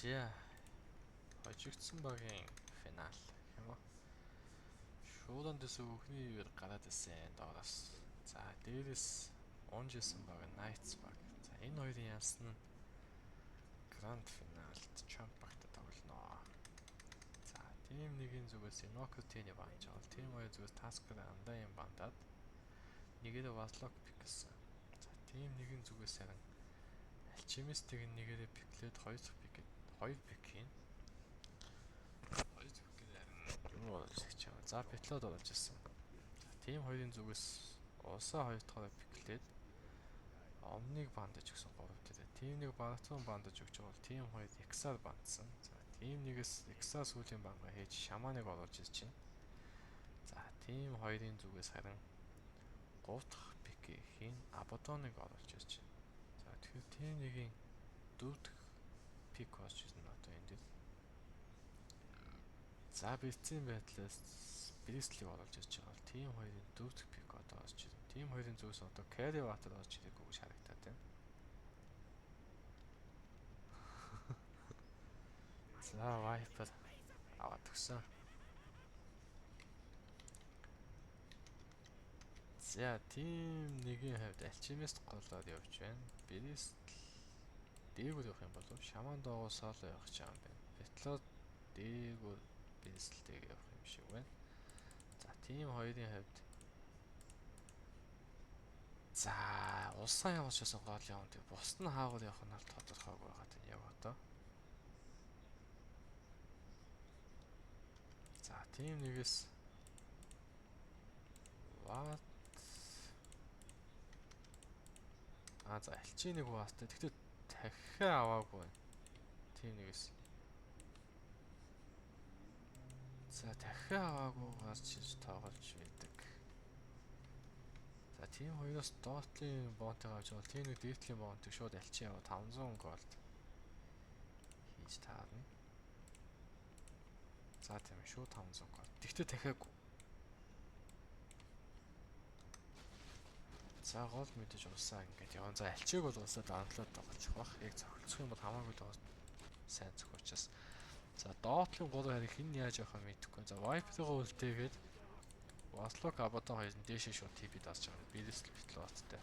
За хожигдсан багийн финал гэх юм уу? Шуулан дэс өхний үеэр гараад ирсэн доороос. За дээрээс унжсэн баг Knights баг. За энэ хоёрын ялсан нь Grand Final-д Champ багт тоглоно. За team нэгийн зүгээс Invoker-ийн банж байгаа. Team хоёрын зүгээс Tasker Undying бандаад нэгээрээ Warlock pick-лсэн. За team нэгийн зүгээс харин Alchemist-ийг нэгээрээ pick-лээд хоёр дахь pick-д хоёр pick хийн. Хоёр pick-ээр харин юу оруулж ирж байгаа. За Petlod оруулж ирсэн. За team хоёрын зүгээс улсаа хоёр дахь pick-лээд Omnig бандаж өгсөн 3 дээр. Team 1 Baratron бандаж өгч байгаа бол Team 2 XR бандсан. За Team 1-ээс XR сүүлийн бангаа хийж Шаманыг оруулж ирж байна. За Team 2-ын зүгээс харин 3 дахь pick хийн Abaddon-ыг оруулж ирж байна. За тэгэхээр Team 1-ийн 4 дахь pick болж ирнэ одоо энэ дээр. За бэлдсэн байдлаас Бристлийг оруулж ирж байгаа бол Team 2-ын 4 дахь pick одоо орж ирнэ. Team 2-ын зүгээс одоо Carry Water орж ирээгүй гэж харагдаад байна. За Viper аваад өгсөн. За Team 1-ийн хувьд Alchemist голоор явж байна. Bristle дээгүүр явах юм болов Шаман доогоо соло явах гэж байгаа юм байна. Petlod дээгүүр Bristle дээг явах юм шиг байна. За Team 2-ын хувьд за улсаа явуулчихсан гол явна. Тэг бусд нь хаагур явах нь бол тодорхойгүй байгаа тийм яг одоо. За Team 1-ээс What? А за алчи нэг баастай. Тэгтээ дахиад аваагүй байна. Team 1-ээс. За дахиад аваагүй гарч иж тоглож байдаг. За Team 2-оос доотлын бонтыг авч байгаа бол Team 1 дээдлийн бонтыг шууд алчи яваа 500 голд хийж таарна. За тийм ээ шууд 500 голд. Тэгтээ дахиагүй. За гол мэдээж улсаа ингээд яван. За алчиг бол улсаа даунлоод тоглочих бах. Яг зохилцох юм бол хамаагүй л сайн зохиочихсон. За доотлын 3 харин хэн яаж явах юм мэдэхгүй. За Viper-ыг үлдээгээд Warlock Abaddon хоёр нь дээшээ шууд TP дааж байгаа. Bristle Petlot-тай.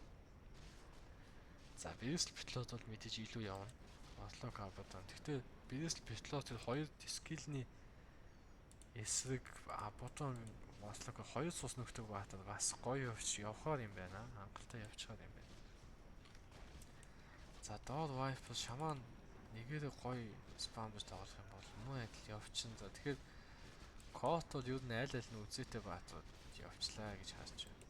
За Bristle Petlot бол мэдээж илүү явна. Warlock Abaddon. Гэхдээ Bristle Petlot хоёр skill-ний эсрэг Abaddon Warlock хоёр цус нөхдөг баатар бас гоё явч явхаар юм байна. Хангалттай явчихаар юм байна. За доор Viper Shaman нэгээрээ гоё спам биш тоглох юм бол мөн адил явчин. За тэгэхээр Кот бол ер нь аль аль нь үзээтэй баатрууд явчлаа гэж харж байна.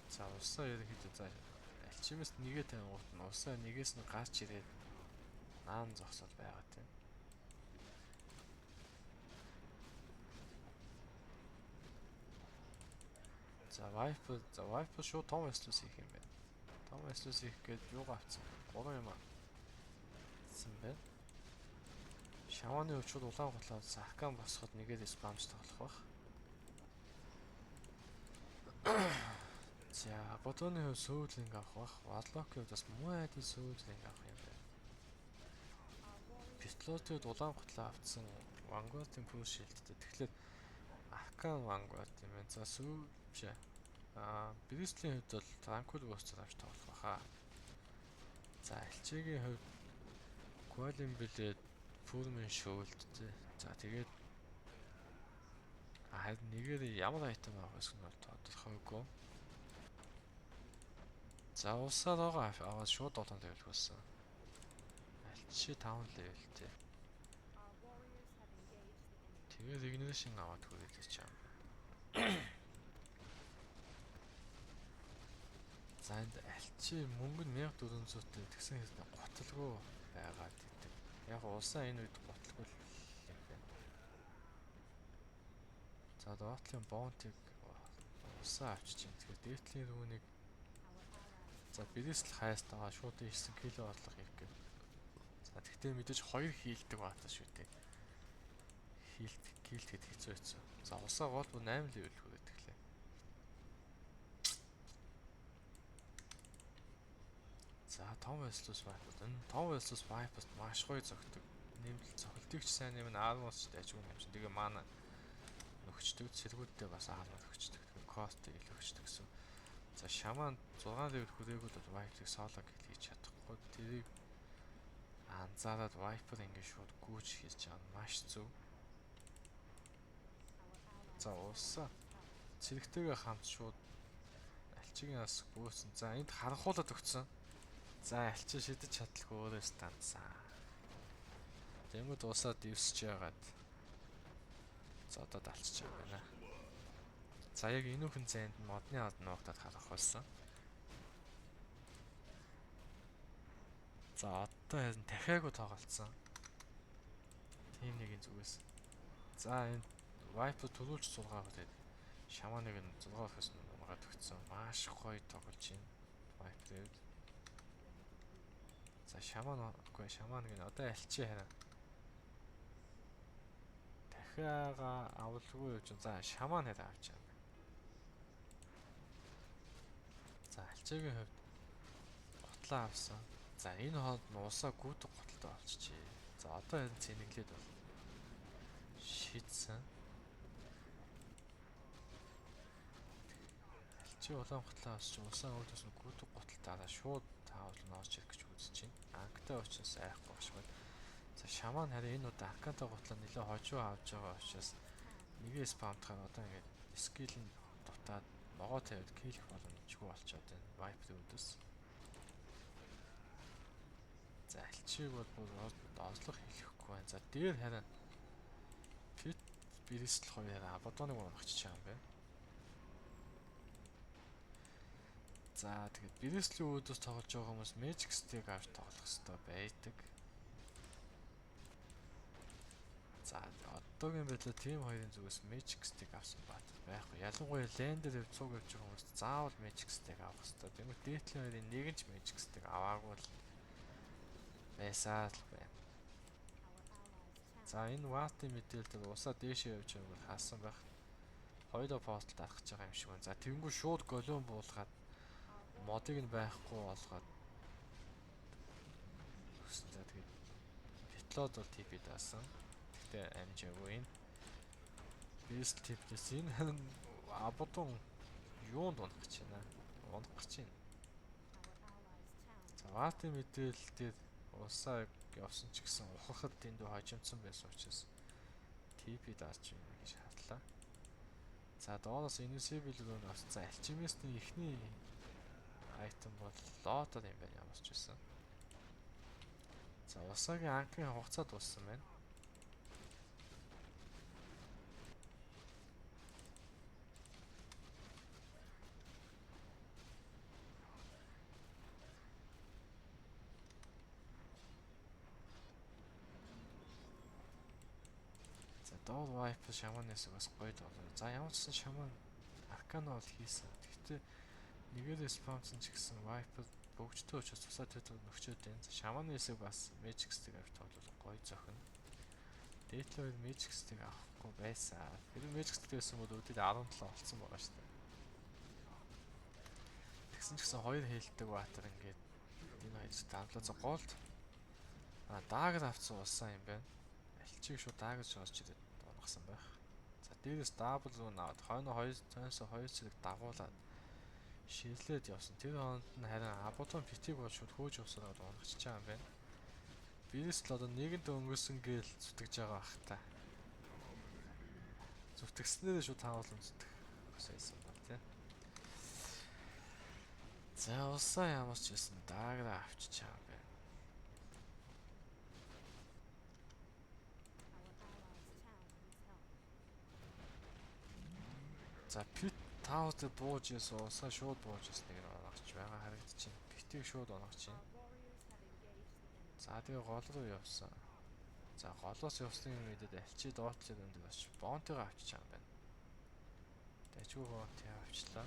За улсаа ерөнхийдөө за Alchemist нэгэ тавингуут нь улсаа нэгээс нь гарч ирээд наан зогсоод байгаа тийм. За Viper, за Viper шууд том Westless хийх юм байна. Том Westless хийх гээд юугаа авцсан? 3 юм авцсан байна. Шаманы хувьд шууд улаан гутлаа Саркан босгоход нэгээд спамч тоглох байх. За Бодоны хувьд сүүлинг авах байх. Warlock-ийн хувьд бас муу айдын сүүлинг авах юм байна. Пистолетын хувьд улаан гутлаа авцсан Vanguard-ын Pulse Shield-тэй. Тэгэхээр Arcane Vanguard юм байна. За сүү биш ээ. Аа, Bristle-ийн хувьд бол Tranquil Booster авч тоглох байхаа. За Элчигийн хувьд Qualin Blade, Furman Shield. За тэгээд харин нэгээр ямар item авах вэ нь бол тодорхойгүй. За улсаа руугаа аваад шууд 7 level болсон. Альчи 5 level-тэй. Тэгээд ignition аваад хүрээд ирж байгаа юм байна. За энд альчи мөнгө нь 1400-тэй тэгсэн хэсэг готалгүй байгаад идэг. Яг улсаа энэ үед готалгүй юм байна. За доотлын бонтыг улсаа авчиж чинь. Тэгэхээр дээдлийн рүүнийг за Bristle хайст байгаа шууд ийшсэн кило орлого хийх гээд. За тэгтээ мэдээж хоёр хийлдэг баатар шүү дээ. Хийлт килт хэд хэцүү байсан. За улсаа гол бүр 8 level хүрээд тэглээ. Vessel-ус Viper. Энэ Tom Vessel-ус Viper маш гоё зөгтөг. Нэмэлт цохилтыг ч сайн нэмнэ, armor ч дайжгүй юм чинь. Тэгээ mana нөхчдөг, цэргүүдтэй бас armor өгчдөг. Тэгээ cost-ыг илүү өгчдөг гэсэн. За шаман 6 level хүрээгүй бол Viper-ыг solo kill хийж чадахгүй. Тэрийг анзаараад Viper ингэ шууд гүйж хийж байгаа нь маш зөв. За уусаа цэрэгтэйгээ хамт шууд альчигийн ас гүйцэн. За энд харанхуулаад өгсөн. За альчи шидэж чадалгүй өөрөө станцсан. Тэнгүүд уусаа дэвсэж яагаад зодод алчиж байгаа байна. За яг энүүхэн зайд модны ад нуугдаад харанхуулсан. За одоо харин дахиагүй тоглолцсон. Тим нэгin зүгээс. За энэ Viper төрүүлж 6 хүрээд шаманыг нь 6 хүрээс нь унгаад өгсөн. Маш гоё тоглож байна. Viper-д. За шаман үгүй шаман гэнэ одоо альчи хараа. Дахиагаа авалгүй явж. За шаман хараа авч байгаа. За альчигийн хувьд готлоо авсан. За энэ хонд нь усаа гүйдэг готолтой болчихжээ. За одоо харин цэнэглээд бол шийдсэн. Альчи улаан готлоо авсч усаа өөдөөс нь гүйдэг готол дараа шууд таавал нь орж ирэх гэж үзэж байна. Анктай учраас айхгүй башгүй. За шаман харин энэ удаа аккантай готлоо нэлээ хожуу авч байгаа учраас нэгээ спамтахаар одоо ингээд скил нь дутаад ногоо тавиад киллэх боломжгүй болчиход байна. Viper өөдөөс. За альчиг бол бүр ослох хэлэхгүй байна. За дээр харин Pit Bristle хоёроо Абадоныг унахчих юм байна. За тэгээд Bristle-ийн өөдөөс тоглож байгаа хүмүүс Magic Stick авч тоглох хэрэгтэй байдаг. За одоогийн байдлаар Team 2-ын зүгээс Magic Stick авсан баатар байхгүй. Ялангуяа Lander хэв цуг явж байгаа хүмүүс заавал Magic Stick авах хэрэгтэй. Тэгмээ дээдлийн хоёрын нэг нь ч Magic Stick аваагүй л байсаа л байна. За энэ Watt-ын мэдээлэл дээр усаа дээшээ явж байгааг бол хаасан байх. Хоёулаа постол дарах гэж байгаа юм шиг байна. За тэгэнгүүт шууд голион буулгаад модыг нь байхгүй болгоод өгсөн. За тэгээд Петлод бол TP даасан. Гэхдээ амжаагүй энэ. Best tip-нээс энэ харин Абудун юунд унах гэж байна? Унах гэж байна. За Watt-ын мэдээлэл дээр усаа явсан ч гэсэн ухахад дэндүү хожимдсан байсан учраас TP даач юм гэж харлаа. За доороос Invincible руу авсан. За Alchemist-ийн эхний item бол Lotor юм байна ямар ч байсан. За усаагийн анкрын хугацаа дууссан байна. За доор Viper шаманаас бас гоё тоглоо. За ямар ч сан шаман Arcana бол хийсэн. Гэхдээ нэгээрээ спамсан ч гэсэн Viper бөгжтэй учраас тусаа тэр нөхчөөд байна. За шаманы хэсэг бас Magic Stick авч тоглол гоё зохино. Дээдлээ хоёр Magic Stick авахгүй байсан. Тэр Magic Stick байсан бол өдөрт 17 олцсон байгаа шүү дээ. Тэгсэн ч гэсэн хоёр хээлдэг баатар ингээд энэ хоёр давлаа. За голд даагар авцсан улсан юм байна. Альчиг шууд даагаж орж ирээд унгасан байх. За дээрээс дабл руу наваад хойно хоёр цонсо хоёр зэрэг дагуулад ширлээд явсан. Тэр хооронд нь харин Абудон Питиг бол шууд хөөж явсараад унгачиж байгаа юм байна. Бирис л одоо нэгэнд өнгөрсөн гээл зүтгэж байгаа бах та. Зүтгэснээрээ шууд таавал зүтгэх байсан бол тий. За усаа ямар ч байсан дааграа авчиж байгаа юм байна. За Пит таавал дээр бууж исэн усаа шууд бууж ирсэн нэг нь унгаж байгаа харагдчихэв. Питийг шууд унгаж байна. За тэгээ гол руу явсан. За голоос явсны юм мэдээд альчи доотлын өндөр очиж бонтойгоо авчиж байгаа юм байна. Дайчгүй бонти авчлаа.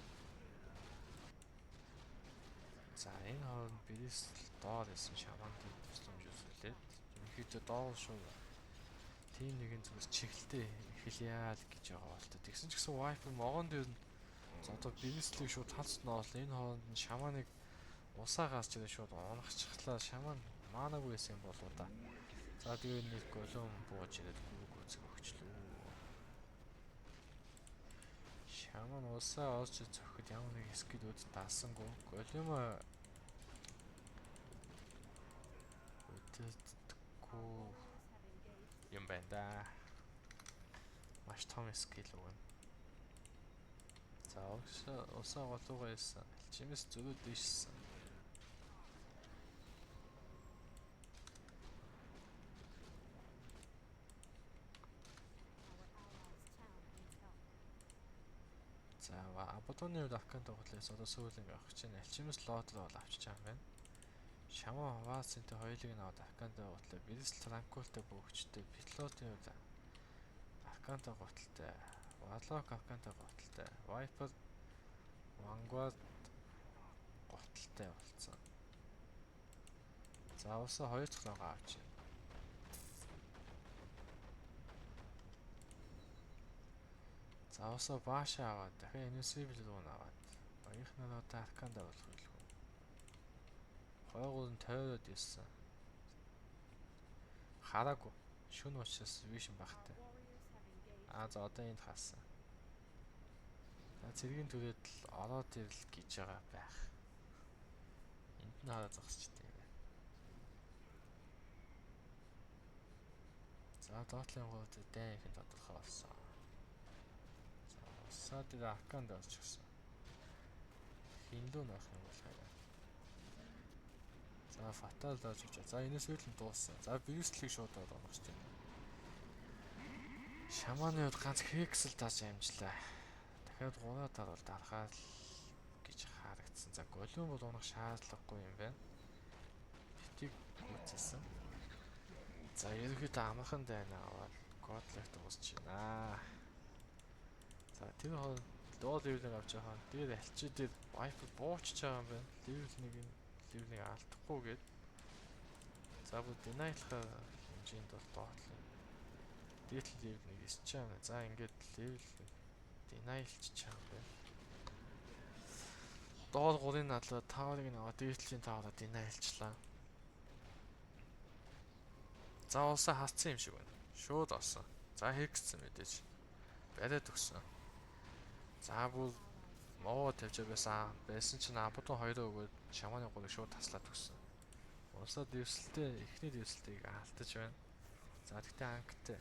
За энэ хооронд Бристл доор исэн шаманд тусламж үзүүлээд ерөнхийдөө доор шууд тим нэгэн зүгээс чиглэлтэй эхэлье л гэж байгаа бол та. Тэгсэн ч гэсэн Viper могон дээр нь за одоо Бристлийг шууд талц ноол энэ хооронд нь шаманыг Усаа гасч ирээ шууд унахчихлаа. Шаман манаагүй байсан юм болоо да. За тэгээ нэг голом бууж ирээд гүцэг өгчлөө. Шаман усаа олж зөхөд ямар нэг скил үд даасангүй. Голом үддэггүй юм байна да. Маш том скил өгнө. За усаа голуугаа ирсэн. Алчимээс зөрүүд дээшсэн. За Абадоны хувьд Аркан тоглолоос одоо сүүлийн авах чинь Алчимээс лотер бол авчиж байгаа юм байна. Шаман Ваасынтэй хоёулыг нь аваад Аркантай гутлаа. Бирисл Транкултай бөөгчтэй. Пилотын хувьд Аркантай гутлтай. Варлок Аркантай гутлтай. Viper Vanguard гутлтай болцсон. За усаа хоёр дахь лого авч байна. За усаа баашаа аваад дахин Invincible руу аваад баях нар одоо Аркандаа болох байлгүй. Хойгоор нь тойроод ирсэн. Хараагүй. Шүн учраас vision багтай. Аа за одоо энд хаасан. За цэргийн түрээд л ороод ирэл гэж байгаа байх. Энд нь хараа зогсчихдээ юм байна. За доотлын гууд дайн ихэн тодорхой болсон. За усаа дээр Арканд орж ирсэн. Хинлүү нөх юм бол хараа. За фатал дааж гэж. За энэс үйл нь дууссан. За Брюслийг шууд орох гэж байна. Шаманы хувьд ганц хексэл дааж амжлаа. Дахиад 3 дарвал дарахаа л гэж харагдсан. За голиум бол унах шаардлагагүй юм байна. Битийг гүйцэлсэн. За ерөнхийдөө амархан дайна аваад годлогт дуусч байна. За тэр хооронд доо левелийг авч байгаа. Дээр альчи дээр Viper буучж байгаа юм байна. Левел 1 нь левел 1 алдахгүй гээд. За бүр deny-лах хэмжээнд бол доотлоо. Дээдл левел 1 эсч байгаа. За ингээд левел deny-лч чам байна. Доор 3-ын надлаа tower-ыг нь аваад дээдлийн tower-аа deny-лчлаа. За улсаа хатсан юм шиг байна. Шууд олсон. За хэгцсэн мэдээж. Бариад өгсөн. За бүр моо тавьж байсан. Байсан чинь Абудун 2-оо өгөөд шаманы 3-ыг шууд таслаад өгсөн. Улсаа дэвсэлтэй эхний дэвсэлтийг алдаж байна. За тэгтээ анктай.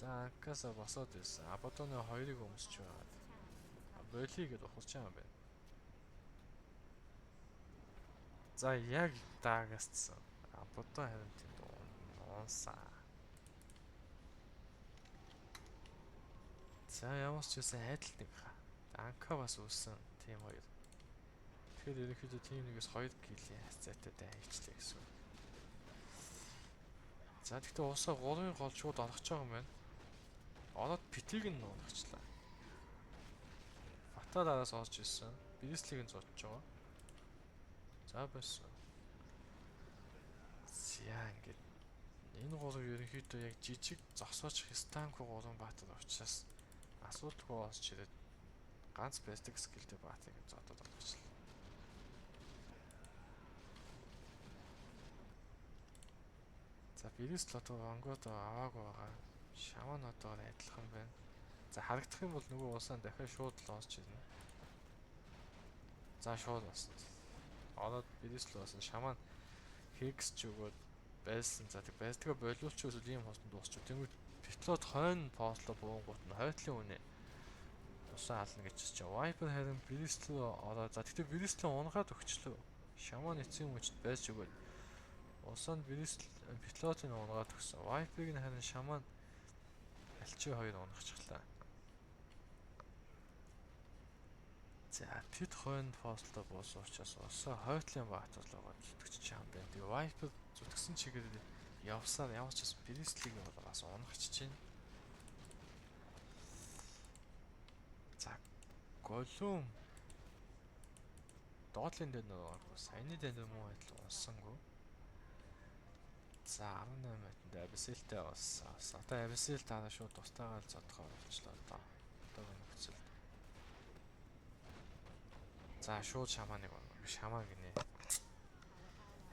За анкасаа босоод ирсэн. Абудуны 2-ыг өмсч байгаад. Боли гэдээ ухарч байгаа юм байна. За яг даагасцсан. Абудун харин тэнд унсаа. За ямар ч байсан айдал нэг ха. Анка бас үүссэн тим 2. Тэгэхээр ерөнхийдөө тим 1-ээс 2 килийн хацаатай дай хийчлээ гэсэн үг. За тэгтээ уусаа 3-ын гол шууд орох гэж байгаа юм байна. Ороод питийг нь унахчлаа. Фатал араас орж ирсэн. Брислийг нь зодж байгаа. За байсан. За ингээд энэ гурав ерөнхийдөө яг жижиг зогсооч станку гурван баатар учраас асуудалгүй орж ирээд ганц basic skill-тэй баатыг зодоод олгочлаа. За Брист одоо Вангууд аваагүй байгаа. Шаман одоо адилхан байна. За харагдах юм бол нөгөө улсаа дахиад шууд л орж ирнэ. За шууд болсон. Ороод Брист л болсон. Шаман Хекс ч өгөөд байсан. За тэг байсдгаа болиулчих эсвэл ийм хост дуусчих. Тэнгүүд Петлот хойно постлоо буунгууд нь хойтлын үнэ усаа ална гэж чинь. Viper харин Брист рүү ороо. За тэгтээ Брист рүү унгаад өгчлөө. Шаман эцсийн мөчд байж өгөөд усанд Брист Петлотыг унгаад өгсөн. Viper-ыг нь харин шаман альчи хоёр унахчихлаа. За тэд хойно постлоо буусан учраас усаа хойтлын баатарлуугаа зүтгэж чам байна. Тэгээ Viper зүтгэсэн чигээр явсаар ямар ч гэсэн Бристлийг бол бас унахчих чинь. За голюм доотлын дээр нэг саяны дээр муу адил унсангүй. За 18 минутанд Abyssal-тэй болсон. Одоо Abyssal дараа шууд тустайгаа л зодохоор болчлоо доо. Одоогийн нөхцөлд. За шууд шаманыг шаман гинэ.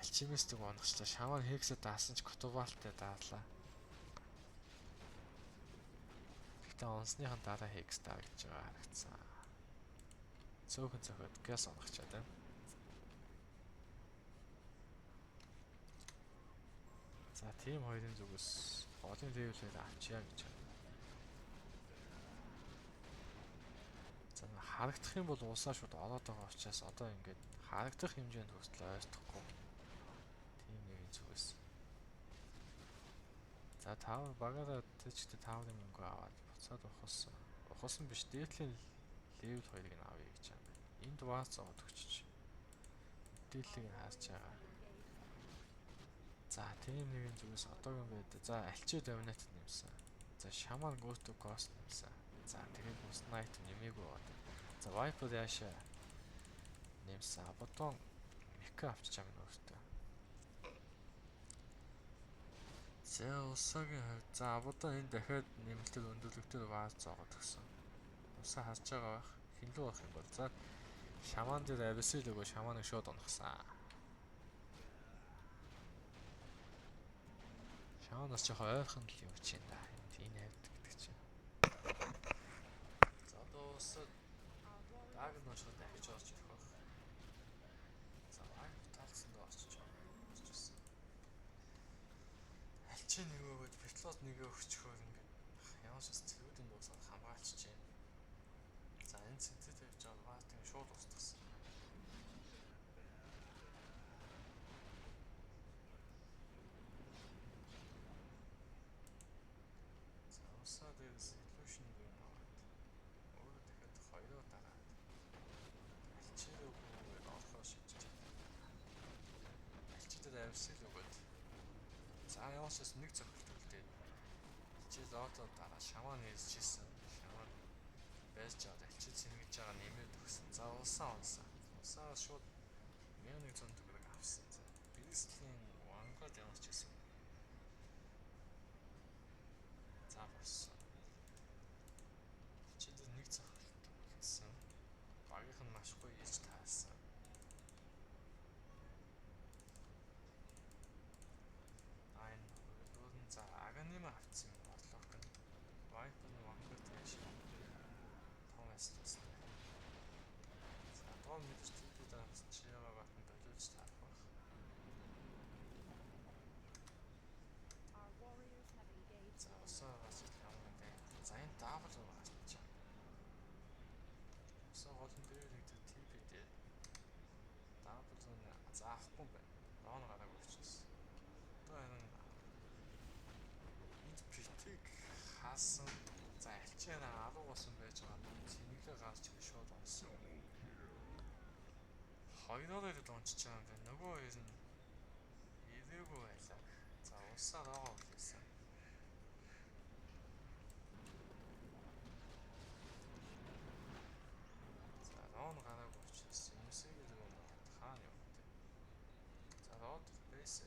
Алчимистыг унахчлаа. Шаман хексээ даасан ч Котобалтай даалаа. Гэхдээ унсныхан дараа хекс даа гэж байгаа харагдсан. Цөөхөн цохиод газ унахчаад байна. За тийм хоёрын зүгээс голын левелээр авчия гэж байна. За харагдах юм бол улсаа шууд ороод байгаа учраас одоо ингээд харагдах хэмжээнд хүртэл ойртохгүй. Тийм нэгэн зүгээс. За тав багаараа тэжтэй таврын мөнгө аваад буцаад ухалсан. Ухалсан биш дээдлийн левел 2-ыг нь авъя гэж юм байна. Энд ваац зовоод өгчөж. Дээдлийг нь харж байгаа. За тийм нэгэн зүгээс одоогийн байд. За альчид доминат нэмсэн. За шаман go to ghost нэмсэн. За тэгээд бус night нэмээгүй байгаа. За Viper яашаа нэмсэн. Абадон Мика авчиж байгаа юм өөртөө. За усагийн хувьд за Абадон энэ дахиад нэмэлтээр өндөрлөгтөр ваас зоогоод өгсөн. Усаа харж байгаа байх. Хин лүү байх юм бол за шаман дээр абисил өгөө шаманыг шууд унахсан. Шаманаас жоохон ойрхон л явж байна да. Энэ хавьд гэдэг чинь. За одоо усаа даг нь шууд дахиж орж ирэх байх. За аг талцсан доо очиж байгаа. Альчин нэг өгөөд петлот нэгэ өгчхөөр ингээд ямар ч цэргүүдийн дуусаад хамгаалчих чинь. За энэ цэнцээ тавьж байгаа баатын шууд устгасан. За усаа дээрээс illusion гэнэ аваад өөрөө дахиад хоёроо дагаад альчирээ орохоо шийдэж байна. Альчидад авсил өгөөд за ямар ч нэг цохилт үлдээд альчид лото дараа шаман иржсэн. Шаман байж байгаа альчид цэнгэж байгаа нэмээд өгсөн. За улсаа унсан. Улсаа шууд 1100 төгрөг авсан. За Брислийн вангад ямар ч байсан. За болсон. Альчид нэг цохилт үлдсэн. Багийнх нь маш гоё ирж таасан. Айн хөрөлөөр нь за аганима авсан юм орлог нь. Viper нь вангад яаж том эслэстэй. За доо мэдээж TP данс чи байгаа бат нь болиулж таарах байх. За усаа гарч ямар юм бэ? За энэ дабл гарч чам. Усаа гол нь дээр нэг TP дээр дабл зүүн за авахгүй юм байна. Доо нь гараагүй учраас. Одоо харин энд битэг хаасан. За альчаар 10 болсон байж байгаа. Цэнэглээ гарч ирэх шууд онсон. Хоёроор ирээд унчиж байгаа юм байна. Нөгөө хоёр нь ирээгүй байлаа. За усаа роо хүлээсэн. За роо нь гараагүй учраас юмсыг л өгөн хаана явах вэ? За роод бэсэ.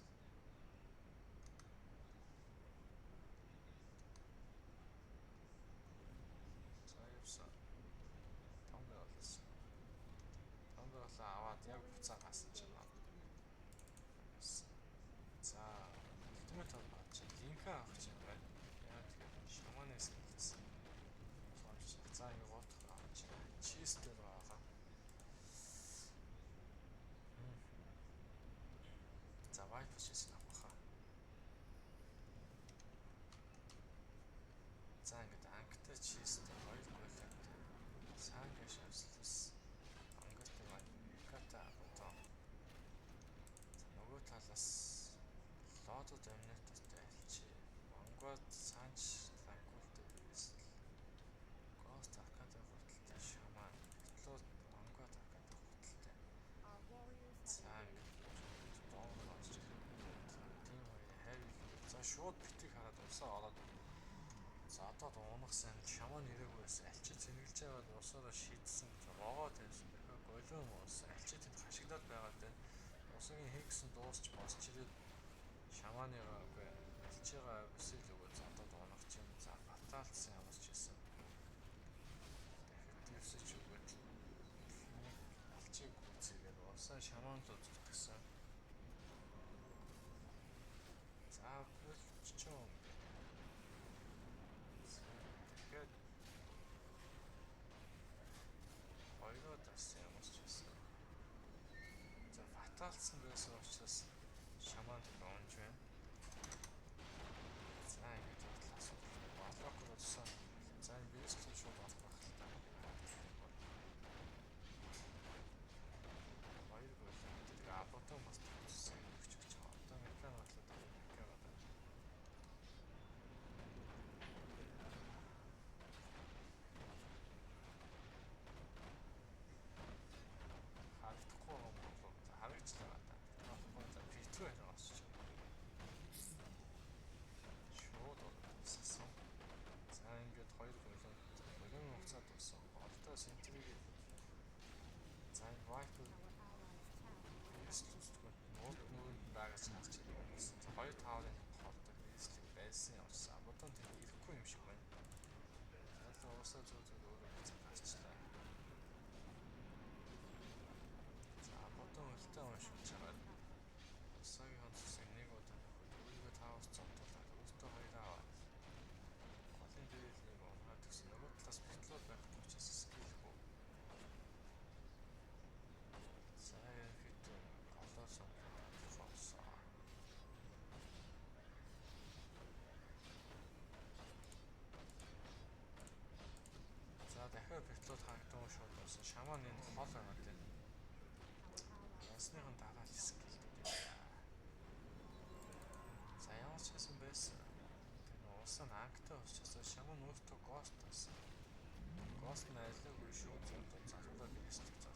За явсан. Том болсон. Том болоо аваад яг буцаа гасан чинь. За ultimate бол чи линк авах чинь байна. Яа тэгэхээр шаманаас хэлсэн. За ингэ гурав дахь авч. Чиз дээр байгаа. За Viper чиз авах хаа. За ингээд анктай чизтэй хоёр големтэй. Санга шавслас. Ангатай маань Миката одоо. За нөгөө талаас Лодо доминатортай альчи. Вангуад Санч Ланкултай Брэсл. Гост Аркада гуталтай Шаман. Петлот Вангуад Аркада гуталтай. За ингээд доор орж ирэх. Тийм хоёр хайр. За шууд битийг хараад усаа ороод за одоо унах сан шаман ирээгүй байсан. Альчи цэнгэлж байгаад усаараа шийдсэн. Рогоо тавьсан. Дахиад голиом уусан. Альчи тэнд хашигдаад байгаа даа. Усагийн хийгсэн дуусч босч ирээд шаманыгаа үгүй альчигаа бүсэл өгөө за одоо унах чинь. За баталцсан ямар ч байсан. Дахиад дэвсэж өгөөд нэг альчиг Уусаа шаман л зүтгэсэн. За болчихоо. Тэгэхээр хоёроо тассан юм учраас. За фаталсан байсан учраас шаман унж байна. За ингэж бодлоо асуудал. Болоог болсон. За энэ бэслэн шууд олох байх л та. Хоёр болоо. Тэгээ аботон бас тавьчихсан юм өгч өгч байгаа. Одоо мекан бодлоо мекан одоо. Харагдахгүй байгаа юм болов. За харагчлаа та. Тэгэхээр за Петру харин осч. Шууд орсон. За ингээд хоёр голон голон хугацаа дууссан. Голтой сентрийг за энэ Viper эслүсдгөө нууд нүүрэнд байгаж харж байсан. За хоёр тааврын хоолтой эслэг байсан явсан. Бодон тэр ирэхгүй юм шиг байна. За л уусаа зүү зүү өөрөө буцаад гарчлаа. За бодон өлтөө уншиж байгаа. Усаагийн хонцсон нэг удаа нөхөд өөрийгөө таавар цомтуулаад өөртөө хоёр аваад голын дээр л нэг унгаад өгсөн. Нөгөө талаас битлүүд байхгүй учраас скиллгүй. За ерөнхийдөө голоор цомтуулаад болсон. За дахиад битлүүд харагдан шууд болсон. Шаман энэ хол байгаа тийм. Ясныхан дараа л скиллүүд юм. За ямар ч байсан байсан. Тэр уусаа ангтай учраас шаман өөртөө гост байсан. Гост нь айлаагүй шүү. Залуулаад эслэг зогсон.